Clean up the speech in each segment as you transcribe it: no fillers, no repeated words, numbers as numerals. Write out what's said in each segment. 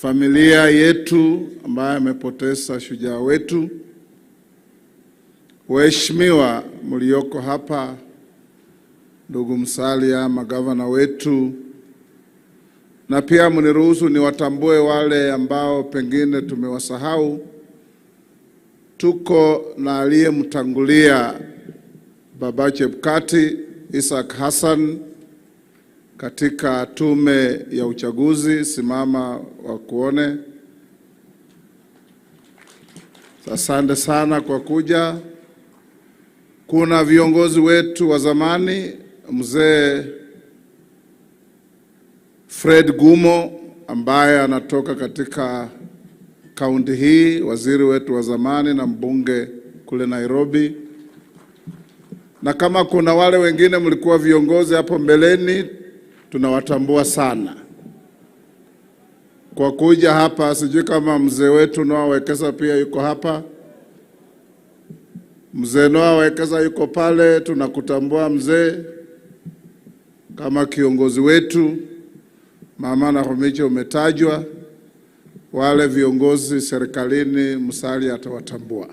Familia yetu ambayo amepoteza shujaa wetu, waheshimiwa mlioko hapa, ndugu Musalia, magavana wetu, na pia mniruhusu niwatambue wale ambao pengine tumewasahau. Tuko na aliyemtangulia Baba Chebukati, Isaac Hassan, katika tume ya uchaguzi. Simama wakuone. Asante sana kwa kuja. Kuna viongozi wetu wa zamani, mzee Fred Gumo ambaye anatoka katika kaunti hii, waziri wetu wa zamani na mbunge kule Nairobi. Na kama kuna wale wengine mlikuwa viongozi hapo mbeleni, tunawatambua sana kwa kuja hapa. Sijui kama mzee wetu Noah Wekesa pia yuko hapa. Mzee Noah Wekesa yuko pale, tunakutambua mzee kama kiongozi wetu. Mama Nakhumicha umetajwa, wale viongozi serikalini Musalia atawatambua.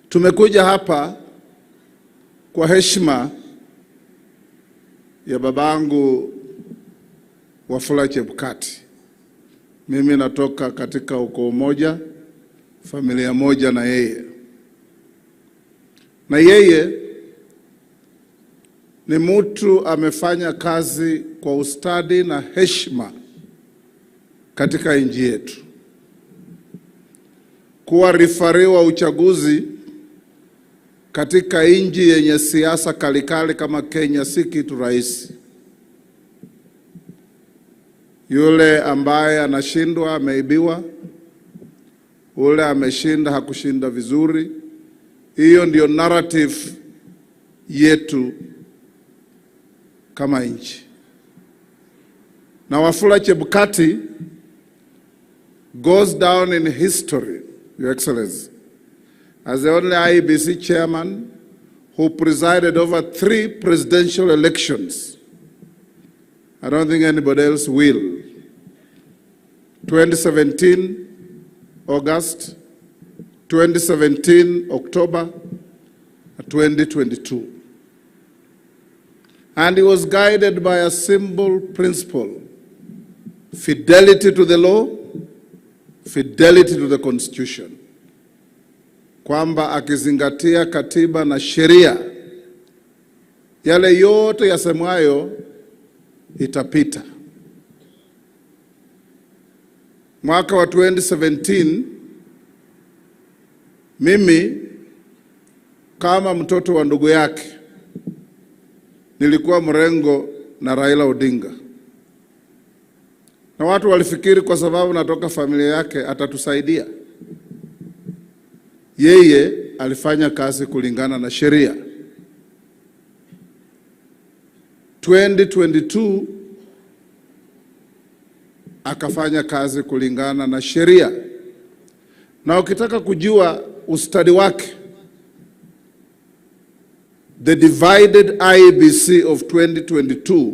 Tumekuja hapa kwa heshima ya babangu Wafula Chebukati. Mimi natoka katika ukoo moja, familia moja na yeye, na yeye ni mtu amefanya kazi kwa ustadi na heshima katika nchi yetu. Kuwa referee wa uchaguzi katika nchi yenye siasa kalikali kama Kenya si kitu rahisi. Yule ambaye anashindwa ameibiwa, ule ameshinda hakushinda vizuri. Hiyo ndio narrative yetu kama nchi. Na Wafula Chebukati goes down in history, Your Excellency, as the only IEBC chairman who presided over three presidential elections. I don't think anybody else will. 2017 August, 2017 October, 2022. And he was guided by a simple principle: fidelity to the law, fidelity to the constitution, kwamba akizingatia katiba na sheria, yale yote yasemwayo itapita. Mwaka wa 2017 mimi kama mtoto wa ndugu yake nilikuwa mrengo na Raila Odinga, na watu walifikiri kwa sababu natoka familia yake atatusaidia. Yeye alifanya kazi kulingana na sheria. 2022 akafanya kazi kulingana na sheria, na ukitaka kujua ustadi wake, the divided IEBC of 2022,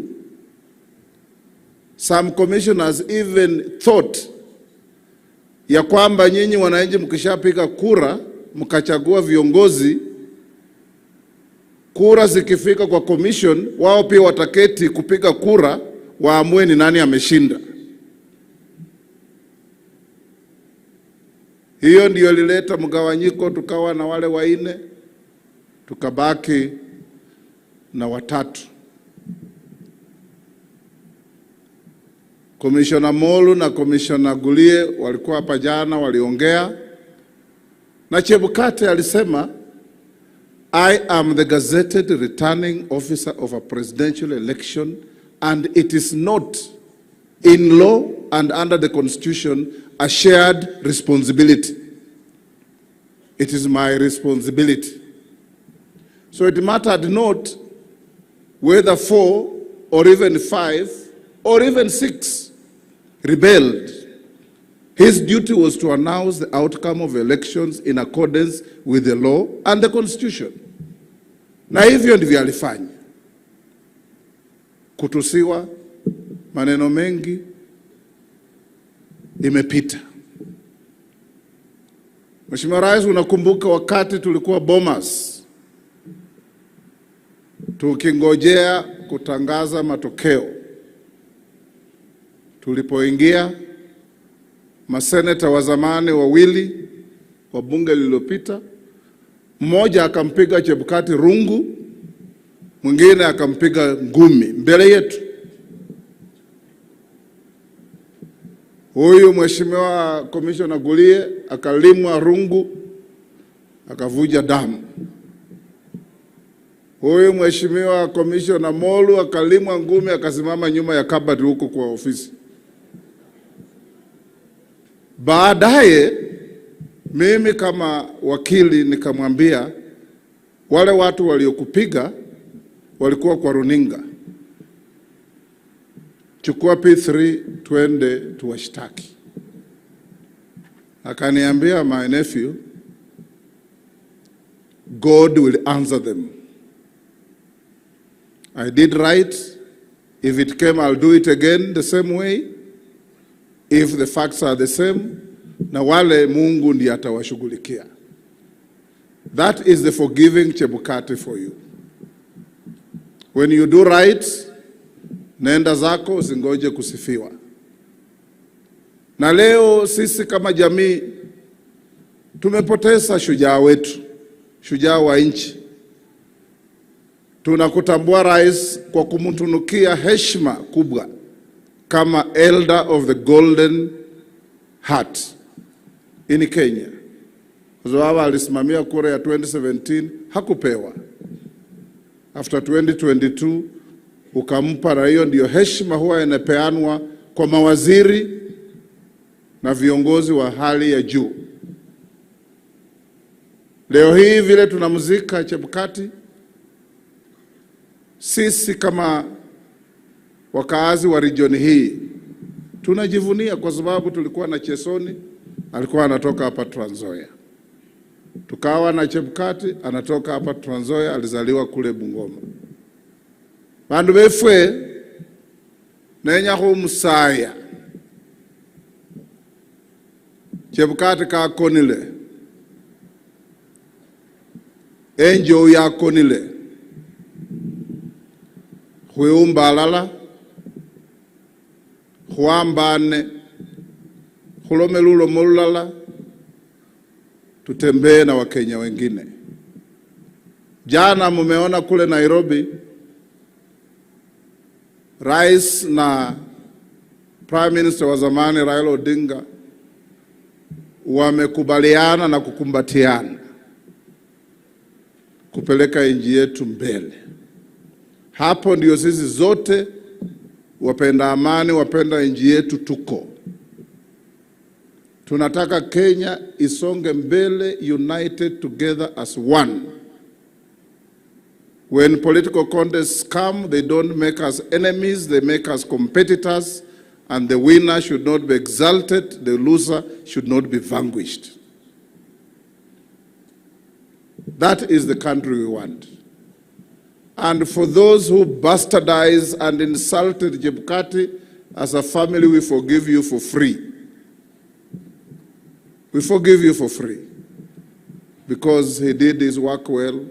some commissioners even thought ya kwamba nyinyi wananchi mkishapiga kura mkachagua viongozi, kura zikifika kwa commission, wao pia wataketi kupiga kura waamue ni nani ameshinda. Hiyo ndio ilileta mgawanyiko, tukawa na wale wanne, tukabaki na watatu. Komishona Molu na Komishona Gulie walikuwa hapa jana, waliongea na Chebukati alisema, "I am the gazetted returning officer of a presidential election and it is not in law and under the constitution a shared responsibility. It is my responsibility." So it mattered not whether 4 or even 5 or even 6 rebelled. His duty was to announce the outcome of elections in accordance with the law and the constitution. Na hivyo ndivyo alifanya. Kutusiwa maneno mengi, imepita. Mheshimiwa Rais, unakumbuka wakati tulikuwa Bomas tukingojea kutangaza matokeo, tulipoingia maseneta wa zamani wawili wa bunge lililopita, mmoja akampiga Chebukati rungu, mwingine akampiga ngumi mbele yetu. Huyu Mheshimiwa Commissioner Gulie akalimwa rungu akavuja damu. Huyu Mheshimiwa Commissioner Molu akalimwa ngumi akasimama nyuma ya kabati huko kwa ofisi. Baadaye mimi kama wakili nikamwambia wale watu waliokupiga walikuwa kwa runinga, chukua P3 twende tuwashtaki. Akaniambia, my nephew, God will answer them. I did right. If it came, I'll do it again the same way. If the facts are the same, na wale Mungu ndiye atawashughulikia. That is the forgiving Chebukati for you. When you do right, nenda zako, usingoje kusifiwa. Na leo sisi kama jamii tumepoteza shujaa wetu, shujaa wa nchi. Tunakutambua rais kwa kumtunukia heshima kubwa kama Elder of the Golden Heart in Kenya, kwa sababu alisimamia kura ya 2017 hakupewa. After 2022 ukampa, na hiyo ndiyo heshima huwa inapeanwa kwa mawaziri na viongozi wa hali ya juu. Leo hii vile tunamzika Chebukati, sisi kama wakaazi wa region hii tunajivunia kwa sababu tulikuwa na Chesoni, alikuwa anatoka hapa Trans Nzoia, tukawa na Chebukati anatoka hapa Trans Nzoia, alizaliwa kule Bungoma. Bandu befwe nenya khumusaya Chebukati kakonile, enjo yakonile, khwiumba alala, khuambane, khulome lulomo lulala, tutembee na Wakenya wengine. Jana mumeona kule Nairobi, Rais na Prime Minister wa zamani Raila Odinga wamekubaliana na kukumbatiana kupeleka nchi yetu mbele. Hapo ndio sisi zote wapenda amani, wapenda nchi yetu tuko. Tunataka Kenya isonge mbele, united together as one. When political contests come, they don't make us enemies, they make us competitors, and the winner should not be exalted, the loser should not be vanquished. That is the country we want. And for those who bastardized and insulted Chebukati, as a family, we forgive you for free. We forgive you for free because he did his work well.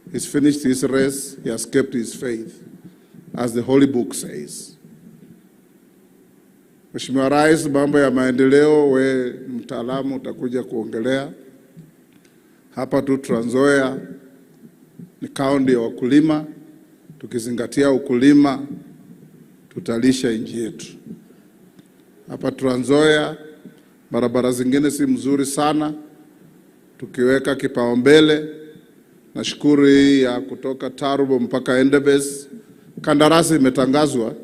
He's finished his race. He has kept his faith, as the Holy Book says. Mheshimiwa Rais, mambo ya maendeleo, we mtaalamu utakuja kuongelea hapa tu. Trans Nzoia ni kaunti ya wakulima. Tukizingatia ukulima, tutalisha nchi yetu. Hapa Trans Nzoia barabara zingine si mzuri sana, tukiweka kipaumbele. Nashukuru hii ya kutoka Turbo mpaka Endebess, kandarasi imetangazwa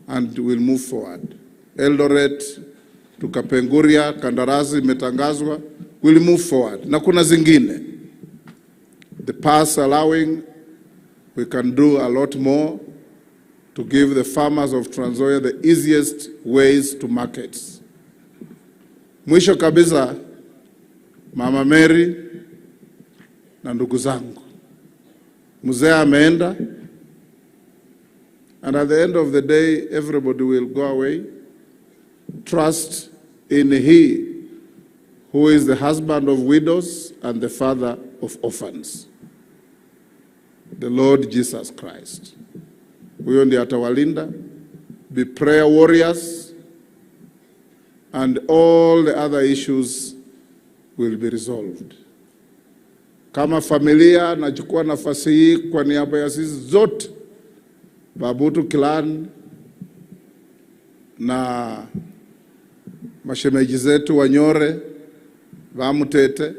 and will move forward. Eldoret to Kapenguria, kandarasi imetangazwa, will move forward, na kuna zingine. The pass allowing, we can do a lot more to give the farmers of Trans Nzoia the easiest ways to markets. Mwisho kabisa, Mama Mary na ndugu zangu, mzee ameenda, and at the end of the day everybody will go away. Trust in he who is the husband of widows and the father of orphans, the Lord Jesus Christ. Huyo ndiye atawalinda. Be prayer warriors and all the other issues will be resolved. Kama familia, nachukua nafasi hii kwa niaba ya sisi zote Babutu clan na mashemeji zetu Wanyore Vamutete,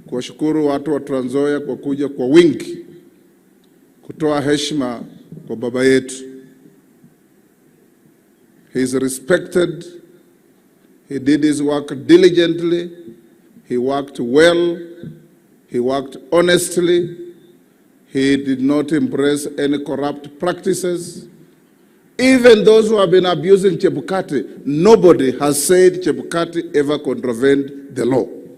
kuwashukuru watu wa Trans Nzoia kwa kuja kwa wingi kutoa heshima kwa baba yetu. He is respected. He did his work diligently. He worked well. He worked honestly. He did not embrace any corrupt practices. Even those who have been abusing Chebukati, nobody has said Chebukati ever contravened the law.